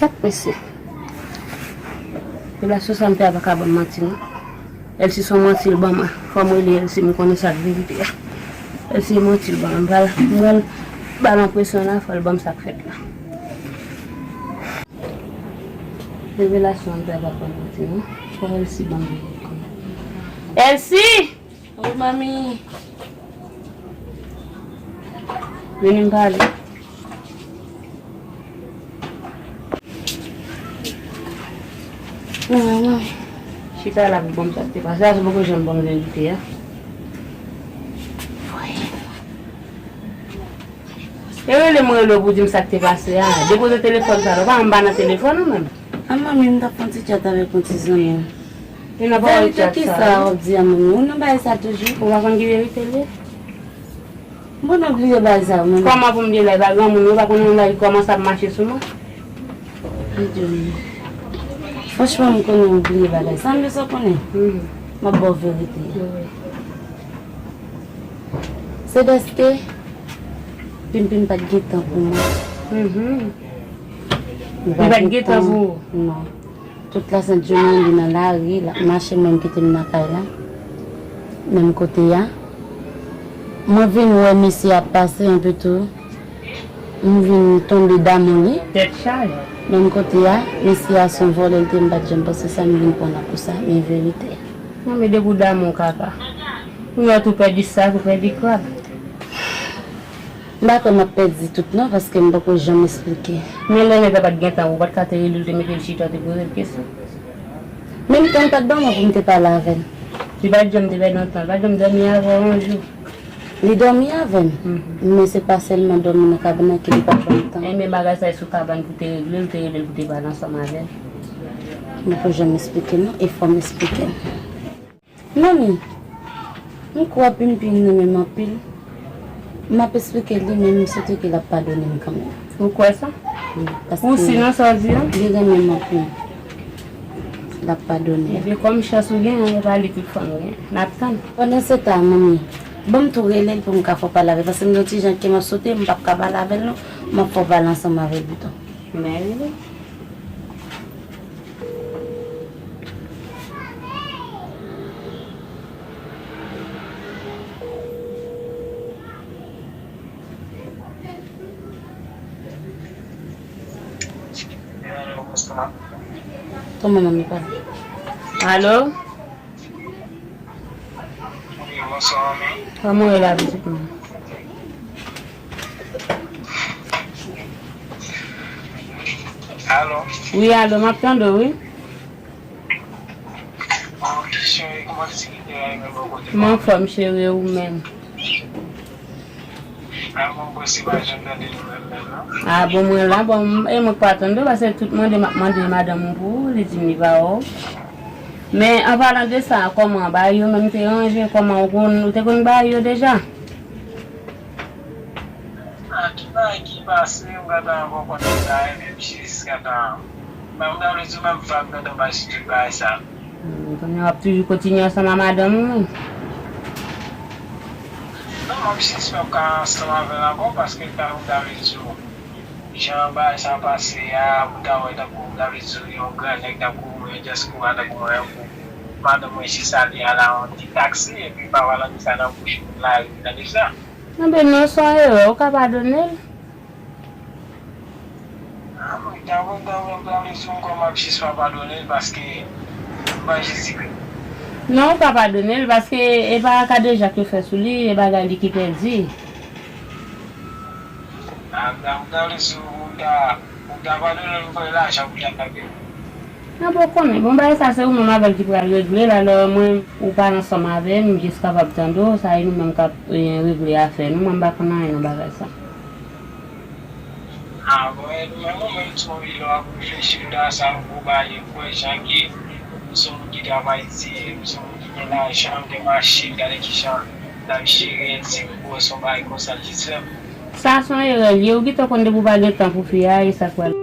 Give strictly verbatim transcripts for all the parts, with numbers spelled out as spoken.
Tèt mesye. Relasyon sa m fè a pa ka ban m manti non. Èl si se yon manti l ban mwen, fò m rele Èl si m konnen sa k verite a. Èl si se manti l ban mwen, m pral, m pral ba l enpresyon la, fò l ban m sa k fèt la. Revelasyon an pa pral manti non. Fò Èl si ban m verite. Èl si! Wi, manmi. Vini m pale. Chita la pou ban m sa k te pase a, se poko janm ban m verite a. E rele m rele w pou di m sa k te pase a. Depoze telefòn sa la, ou pa wè m pa nan telefòn ou menm. A manmi, m t ap fè yon ti chat avèk yon ti zanmi m. E nan pawòl chat sa, kisa w ap di a manmi? Ou nan bagay sa toujou? Ou pa konn ki verite l ye? Bon, nou bliye bagay sa yo, manmi. Kòman pou m bliye bagay sa? Granmoun yo pa konn yon bagay kòman sa ap mache sou mwen. Franchman, m konnen ou bliye bagay sa. Sa m bezwen konnen. M ap ba w verite. Se dèske Pimpin pa t gen tan pou mwen. Li pa t gen tan pou ou? Non. Tout lasent jounen, li nan lari, l ap mache, mwen m kite m nan kay la. Menm kote a. Mwen vin wè mesye ap pase enpe tou. M vin tonbe damou li. Tèt chaje. Menm kote a, mesye a se yon vòlè l te, m pa t janm panse sa, m vin pran nan pou sa, men verite. Non, men depi w damou kaka. Ou wè tou pèdi sak, ou pèdi krab. M pa kwè m ap pèdi tout non, paske m poko janm esplike. Men lè nèg la pa t gen tan, ou pa t ka te rele l, te mete l chita, te poze l kesyon. Menm tan l pa t ban mwen pou m te pale avè l. Li pa t janm te pèdi yon tan, li pa t janm dòmi avè w yon jou. Li dòmi avè m, men se pa sèlman dòmi nan kabann nan ke li pa t ban m tan. Enben bagay sa e sou kabann pou te regle l, te rele l pou te pale ansanm avè l. M poko janm esplike non, e fò m esplike l. Manmi, m kwè Pimpin renmen m anpil. M ap esplike l li, men m swete ke l ap padone m kanmenm. Ou kwè sa? Wi, paske ou si nan sa w di a? Li renmen m anpil. L ap padone m. Ebyen, kòm chans ou genyen, e pa li tout fanm gen. N ap tann. Pandan se tan, manmi, ban m tou rele l pou m ka fè w pale avè l, paske m gen yon ti jan ke m ap sote, m p ap ka pale avè l non. M ap fè w pale ansanm avè l pito. Men rele. Kòman manmi pale? Alo? Wi, bonswa, manmi. Kòman w ye la, pitit mwen? Alo? Wi, alo, m ap tande w, wi. Bon, cheri, kòman ti kite a ye menm bò kote? M anfòm, cheri, e ou menm? A, bon, bon, se pa janm tande nouvèl menm, non? A, bon, mwen la, bon, e mwen k pa tande w, paske tout mande m ap mande madanm ou pou ou, li di m li pa wè w. Men, an palan de sa, kòman, bagay yo menm te ranje, kòman, ou konn, ou te konn bagay yo deja? A, tout bagay ki pase, m gentan ankò konn bagay, men m jis gentan, men m ta vle di w menm fwa m gentan bay sou tout bagay sa. Hmm, kounye a w ap toujou kontinye ansanm a madanm ou menm? Non, m ap jis pa ka ansanm avè l ankò, paske m ta, m ta vle di w, jan bagay sa pase a, ou ta wè tankou, m ta vle di w, yon gran nèg tankou mwen, yon dyaspora tankou mwen, yon kou, madanm mwen jis ale a la yon ti taksi, epi pa palan de sa nan bouch moun lari, tande sa. Enben non, se yon erè, ou ka padone l. A, mwen ta kontan, mwen ta vle di w ankò, m ap jis pa padone l, paske m ba Jezikri. Non, ou pa padone l, paske e pa Kadejak yo fè sou li, e bagay li ki pèdi. A, m ta, m ta vle di w, m ta, m ta padone l, m voye lajan pou l ta peye. Nan bon konnen. Bon, bagay sa se ou menm avè l ki pral regle l, alò mwen, ou pale ansanm avè m, m jis kapab tande w, sa e nou menm k ap, e, regle afè nou, mwen m pa konn anyen nan bagay sa. A, bon, e, mwen, mwen menm tou, lè w ap reflechi nan sa, m gon bagay, kwè jan ke m se yon moun ki travay di, m se yon moun ki gen lajan, m gen machin, gade kijan l ap jere, si m wè se yon bagay konsa l jis fè m. Sa se yon erè l ye, ou gentan konn depi w pa gen tan pou fi a, e sa k pral.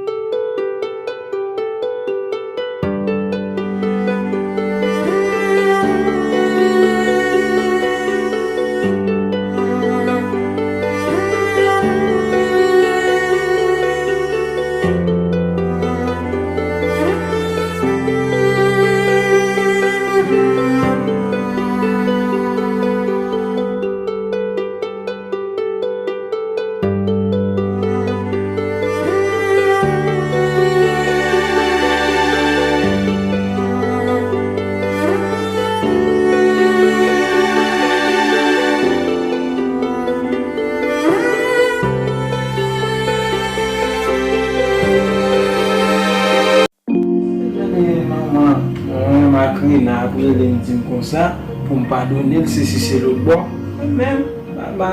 Rele m di m konsa, pou m padone l, sesi se lòtbò. Mwen menm, ba, ba,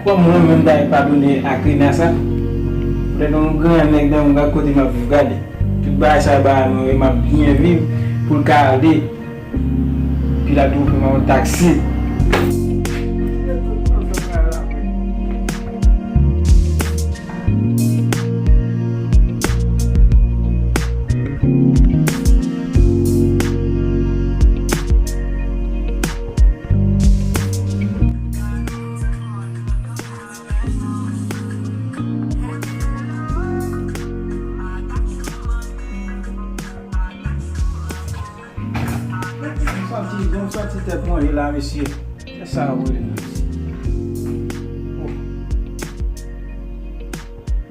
kòm mwen menm ta padone Akrena sa, lè yon gran nèg nan yon kote m ap viv, gade. Tout bagay sa yo ba mwen, e m ap byen viv, pou l ka ale. Epi l ap di w fè m yon taksi. Gon soti, gon soti tèt mwen ye la, mesye. Se sa w rele, mesye. Oh.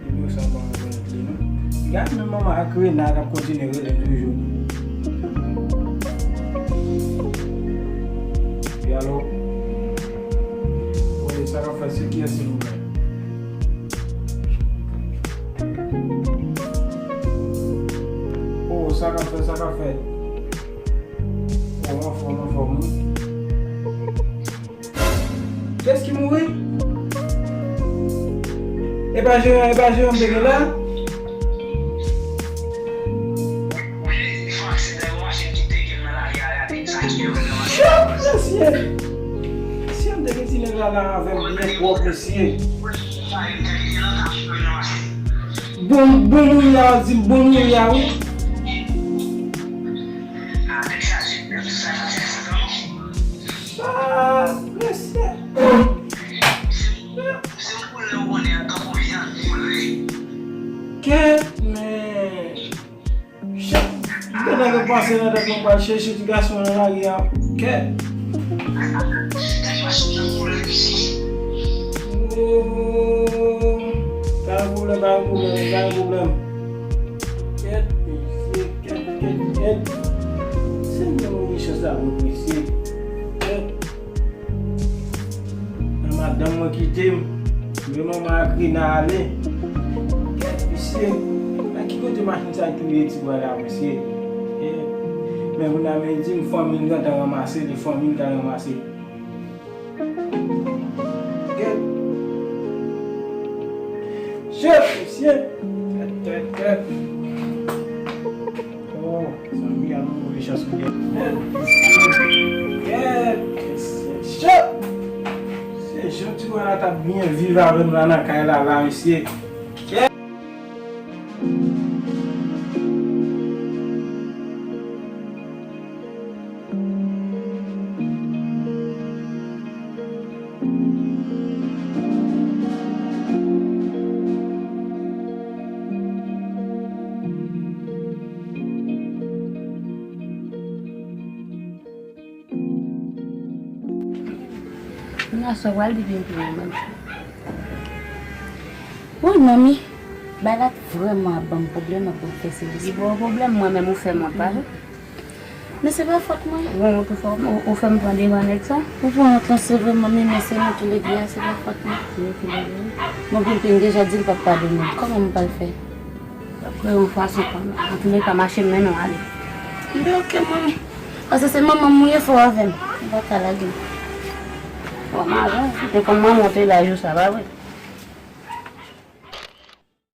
Nimewo sa pa rekonèt li, non. Gad men manman Akrena k ap kontinye rele m toujou. Wi, alo? Wi, sa k ap fèt, se kiyès, silvouplè? Oh, sa k ap fèt, sa k ap fèt? Oh, anfòm, anfòm, wi. Kiyès ki mouri? E pa Jeran, e pa Jeran m te gen la? Chòk, mesye! Mesye, m te gen ti nèg la la avè m byen pwòp, mesye. Bon, bon mouri a, di m bon mouri a, wi. Chòk, mesye! Kèt, men. Chèf, gen nèg yo pase nan tèt mwen pral chèche ti gason nan lari a. Kèt. Oh, pa gen pwoblèm, pa gen pwoblèm, pa gen pwoblèm. Kèt, mesye, kèt, kèt, kèt. Senyè, move chans la, mwen, mesye. Kèt. Nan madanm mwen kite m, men manman Akrena ale. Kèt, mesye, nan ki kote machin sa touye ti bwa la, mesye? Eh, men moun nan men di m fanmi l gentan ranmase li, fanmi l ka ranmase. Kèt. Chèf, mesye. Kèt, kèt, kèt. Oh, zanmi, al move chans ou gen. Kèt, kèt, se chòk. Se jan ti wè la t ap byen viv avè m la nan kay la, la, mesye. Kèt. Kounye a sa w pral di vin pou mwen menm. Woy, manmi, bagay la vrèman ap ban m pwoblèm, ap ban m fè sèvis. Li ba w pwoblèm, mwen menm ou fè m wont pa tou. Men se pa fòt mwen. Ou wont ou fè, ou, ou fè m pran devan nèg sa? Ou pran wont lan, se vre, manmi, men se nou tou lede a, se pa fòt mwen. Se nou tou lede. Bon, Pimpin deja di l p ap padone m. Kòman m pral fè? Dapre yon fason pa m. Antouleka, mache m mennen w ale. Enben, oke, manmi. Paske se manman m ou ye, fò w avè m. Ou pa ka lage m. Bon, m avè w. Se kòm manman w te la jou sa, pa vre?